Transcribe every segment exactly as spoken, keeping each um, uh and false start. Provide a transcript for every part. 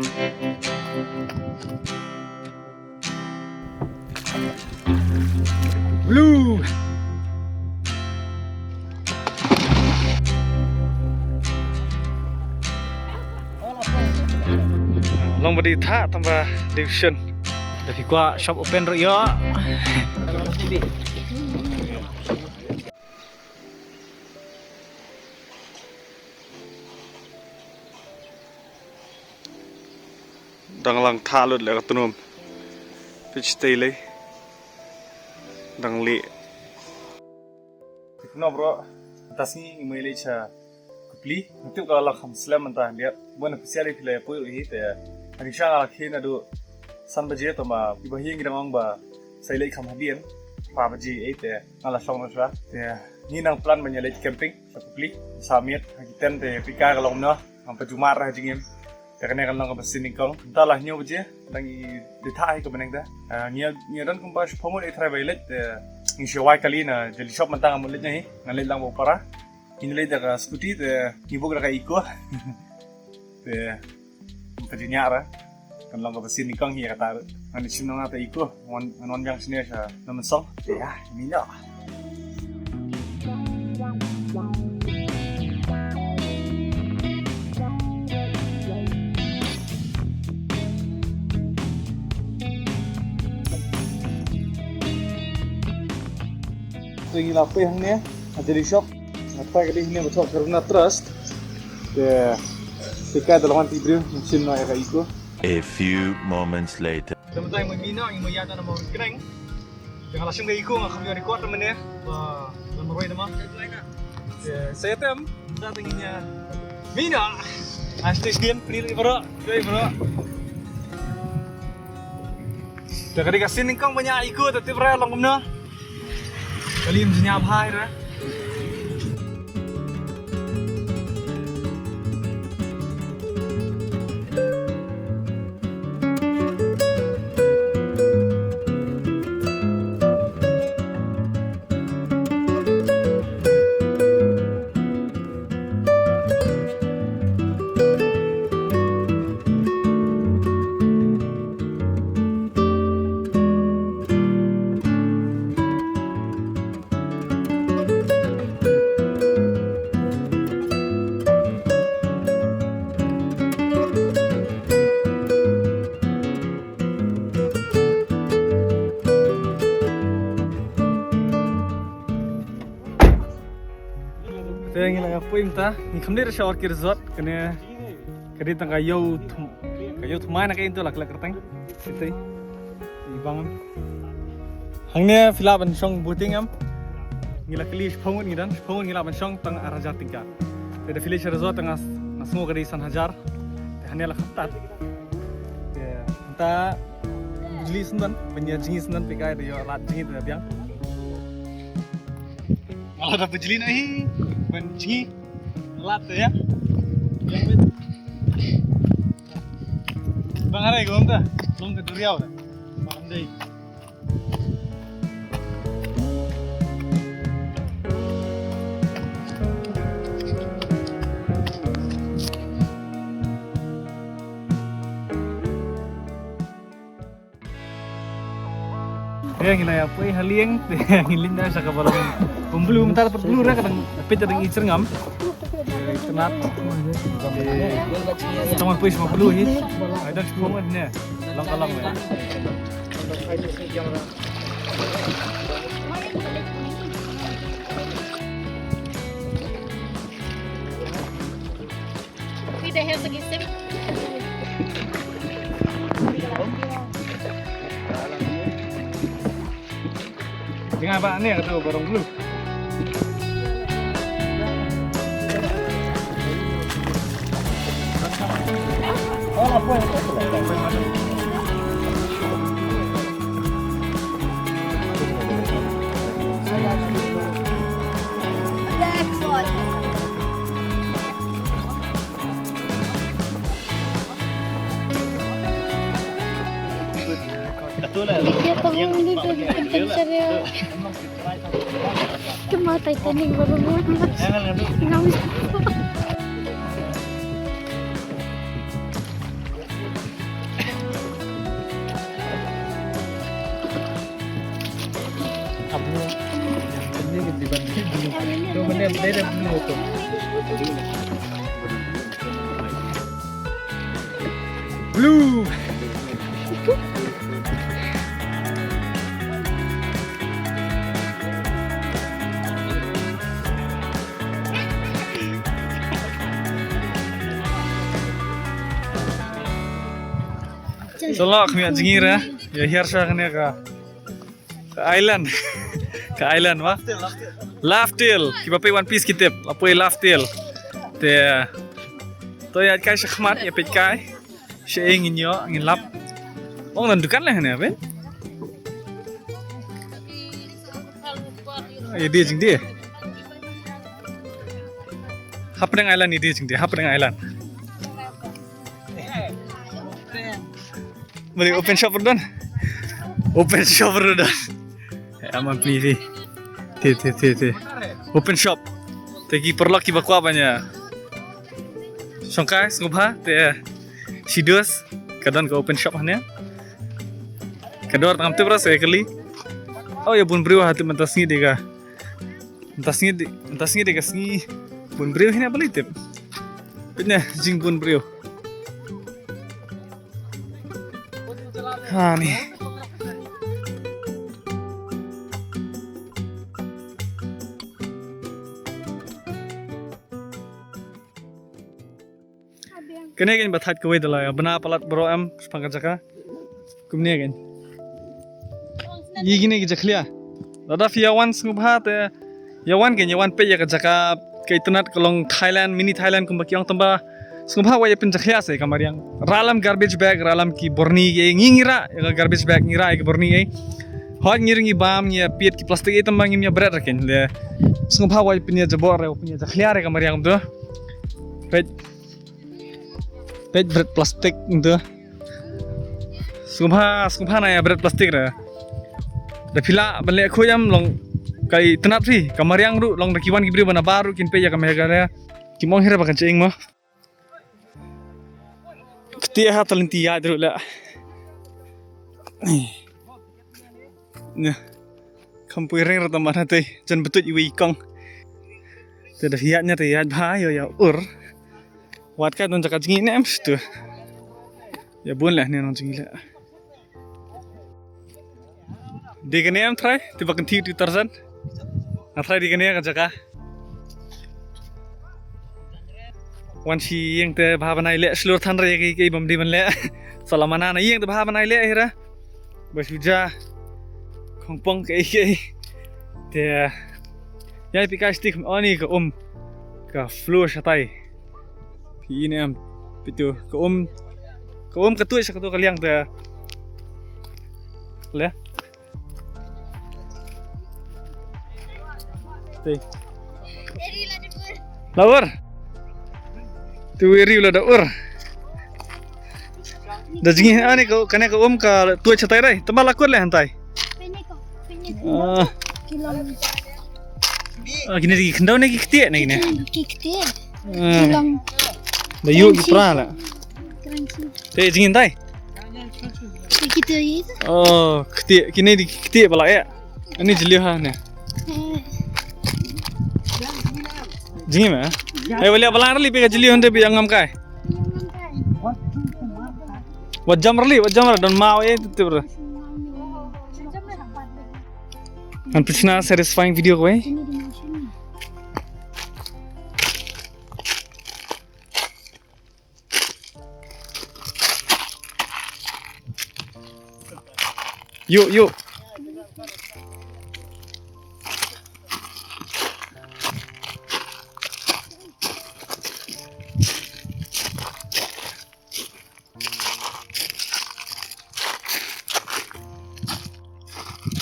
Blue. Long ba dei thah tang ba dei vision. Da phi kwah shop open ruh ïoh. Dang lang thah lut leh ka tnum. Phi tei lei. Dang leh. Phi tnum bro. Mynta sngi ngi mei leit sha Kupli. Nga tip ka la long kham slem mynta hyndiat. Bun na phi siat lei phi la ïa poi ruh hi te. Ani sha nga la khie naduh san baje to ma phi ba hi ngi dang ong ba sa leit kham hadien. Phra baje ei te nga la shong na sha. Te ngi nang plan ban ïa leit camping sha Kupli. Sa miet ha ki tent te phi ka ka long noh. Ngam pat ju mad ha jingim. Te kane kan long kaba sien nyngkong. Mynta la hynñiew baje. Dang i dei thah hi ka bneng te. Ah, ngi ngi don kumba shiphew ngut i trai ba i leit te. Ngi shu wai kali na jali shop mynta ngam leit na hi. Ngan leit lang ba u para. Ngi leit da ka scooty te ngi book da ka Eeco. Te ka jingïarap kan long kaba sien nyngkong hi kata. Ngan shim na nga ta Eeco. Ngan wan biang shane sha Nongmynsong. Te ïa mino. Te ngi la poi hangne ha jali shop. Nga try ka dei hangne ba thoh Karuna Trust. Te te kai da la wan ti briew ngin shim noh ïa ka Eeco. A few moments later. Te mynta ngi mih noh, ngi mih ïa ta na Mawryngkneng. Te nga la shim ka Eeco nga kham ïoh record te mynne. Ba ba marwei te ma. Te sa ïa tem mynta te ngin ïa mih noh. Hashtag bien free bro. Joi bro. Te ka dei ka sien nyngkong ba ngi ïa Eeco te tip re long kumno. Ka lim jingïap hai re. Te ngi la ïa poi mynta, ngi kham leit sha Orchid Resort, kane ka dei tang ka ïew thum-, ka ïew thymmai na ka ïing to la klet kyrteng. Ite. I bang em. Hangne phi lah ban shong boating em. Ngi la kylli shiphew ngut ngi don, shiphew ngut ngi lah ban shong tang ar hajar tyngka. Te da phi leit sha resort tang nga s-, nga sngew ka dei san hajar. Te hangne la kham tad. Te mynta bujli sngewdon, ban ïa jngi sngewdon phi kai da ïoh lad jngi da biang. Nga la da bujli na hi ban jngi lad te ïa. Bang are ko mynta long ka duriaw da. Bang dei. Te ngi la ïa poi ha lieng, te ngi leit noh sha kaba long pynblue, mynta pat blue re ka dang peit ka dang i jyrngam. Te tang ban poi sha ma blue hi. Ai dang shu poi ne. Long ka long ne. Phi da hel sagi sim. Jngai ba ne ka tu barong blue. Kema Titanic baru ngam. Blue. Shalak mi jingir eh. Ya hiar sha kane ka Ka island. Ka island wa? Laugh Tale. Kiba peit One Piece ki tip. La poi Laugh Tale. Te to ïa kai shakhmat ïa peit kai. Sha ïing ngin ïoh ngin lap. Ong nan dukan leh ne ben. Ïa die jingdie. Hapdeng island ïa die jingdie. Hapdeng island. Mari open shop ruh don. Open shop ruh don. Aman pli pli. Te te te te. Open shop. Te ki paralok kiba kwah ban ïa shongkai sngewbha te shi dos ka don ka open shop hangne. Ka dor tang tip ra se kali. Oh ïa bun briew ha te mynta sngi de ka. Mynta sngi de mynta sngi de ka sngi. Bun briew hina balei tip. Pynne jingbun briew. Ha ni. Kane kan ba thait kawei da la ïa bna palat bro em shaphang ka jaka. Kumne kan. Yi kine ki jakhlia. Lada phi ïa wan sngewbha te ïa wan kan ïa wan peit ïa ka jaka ka itynnat ka long Thailand, mini Thailand kumba ki ong tang ba sngewbha wat ïa pynjakhlia sa ïa ka mariang. Rah lem garbage bag, rah lem ki borni ki ngi ngi rah ïa ka garbage bag ngi rah ïa ki borni ei. Hooid ngi ring ngi bam ngi ïa piet ki plastik ei tang ba ngim ïa bret ra kan le. Sngewbha wat ïa pynïajabor re wat pynïajakhlia re ka mariang kumta. Peit. Peit bret plastik kumta. Sngewbha sngewbha na ïa bret plastik re. Da phi lah ban leh khuid em long ka itynnat phi ka mariang ruh long da ki wan ki briew ba na bar ruh kin peit ïa ka Meghalaya. Kim ong hi re ba kan shyrkhei mo. Kti ha ta lynti ïaid ruh leh. Nia. Kham poi reng rta man ha te jan btut iwei i kong. Te da ïaid nia te ïaid bha ïoh ïa ur. Wat ka don jaka jngi ne em stu. Ïa bun leh ne nong jngi leh. Dei kane em trai te ba kynti tu Tarzan. Nga trai dei kane ka jaka. Wan shi ïing te bha bnai leh shlur than re ki ki bam dei ban leh. Sala mana na ïing te bha bnai leh hira. Ba shu ja khongpong ki ki. Te ïa pi ka stick oni ka um ka flow shatai. Pi ne em pitu ka um ka um ka tu sha ka tu ka liang te. Le. Te. La ur. Tu wi riu la da ur. Da jngi ani ka kane ka um ka tu chatai rai. Tama la kut le hantai. Ah. Ah, kine ki khyndaw ne ki ktieh ne kine. Ki ktieh. Ah. Da yu ki pra la. Te jingin tai. Kita itu. Oh, ktieh kine di ktieh bala ya. Ani jeli ha ne. Jingin ma. Ai wali bala rali pika jeli honde bi angam kai. Wat jam rali, wat jam rali don mau eh tip. Kan pitna satisfying video ko eh. Yu yu.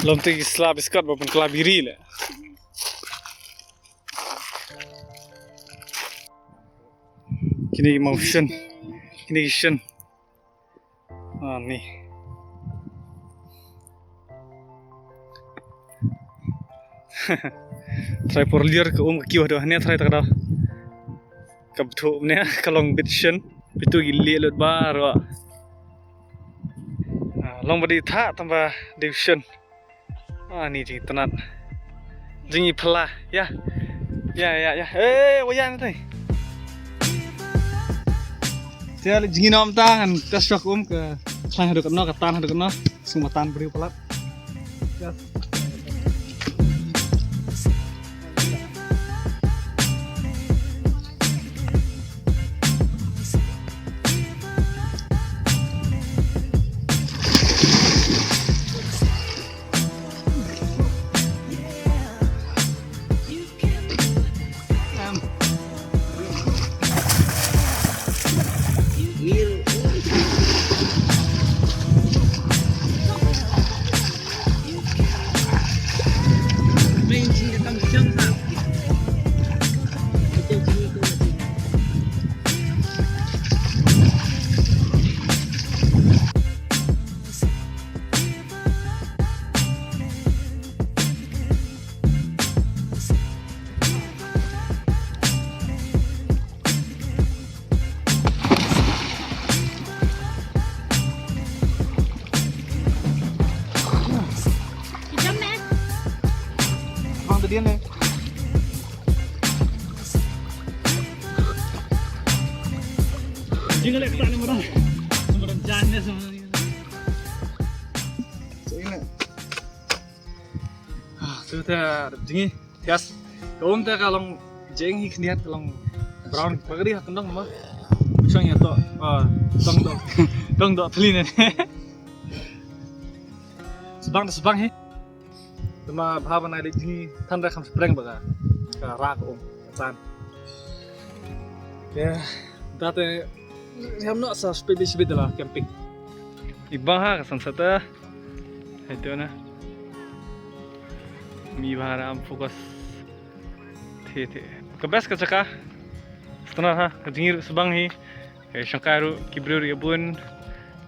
Lom te ki sla biskot ba pun kla biri le. Kini ki mau shen. Kini ki shen. Ah, ni. Trai por liar ka um ka kiwa doh ne trai tak doh. Ka bthu ne ka long bit shen. Bitu ki li lut ba ro. Ah, long ba di tha tamba di shen. Ah, ni jing tenat. Jing i phala ya. Ya, ya, ya. Eh, wa ya na tai. Te la jngi nom ta ngan test shock um ka khlaiñ haduh katno, ka tan haduh katno. Sngewbha tan briew palat. Bang tadi ni. Jing lek tak ni marang. Marang jan ni semua ni. So ini. Ah, tu ta jngi. Yes. Ka um te ka long jeng hi khniat ka long brown. Ba ka dei ha kyndong ma. Shong ya to. Ah, tong do. Tong do thli ne. Sbang da sbang hi. Tama bha ba nai leit jngi than re kham spreng ba ka. Ka rak um. Tan. Ya, da te hiam noh sa spit bit spit la camping. I bang ha ka sunset ta. Hai tu na. Mi bha ram focus. The the. Ka best ka jaka. Stunner ha, ka jngi ruh sbang hi. Ka shangkai ruh ki briew ruh ïa bun.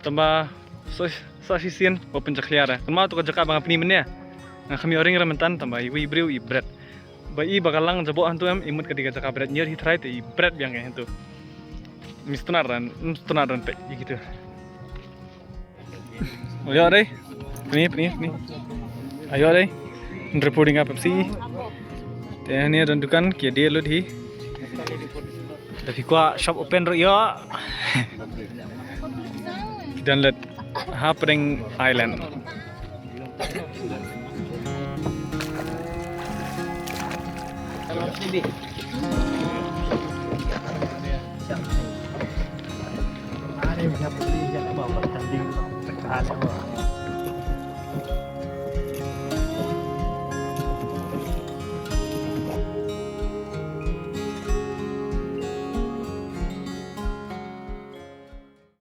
Tamba sa sa shisien ba pynjakhlia ra. Tamba tu ka jaka ba nga pyni mynne. Nga kham ïoh ring ra myntan tamba iwei i briew i bret. Ba i ba ka lang jaboh hantu em, i mut ka dei ka jaka bret, nyiar hi thrai te i bret biang ka hantu. Mi stunner ran, mi stunner ran pek i gitu. Ayo dei. Pni pni pni. Ayo dei. Reporting apa sih? Te ni don dukan ki dia lut hi. Tapi kwa shop open ro yo. Dan let happening island.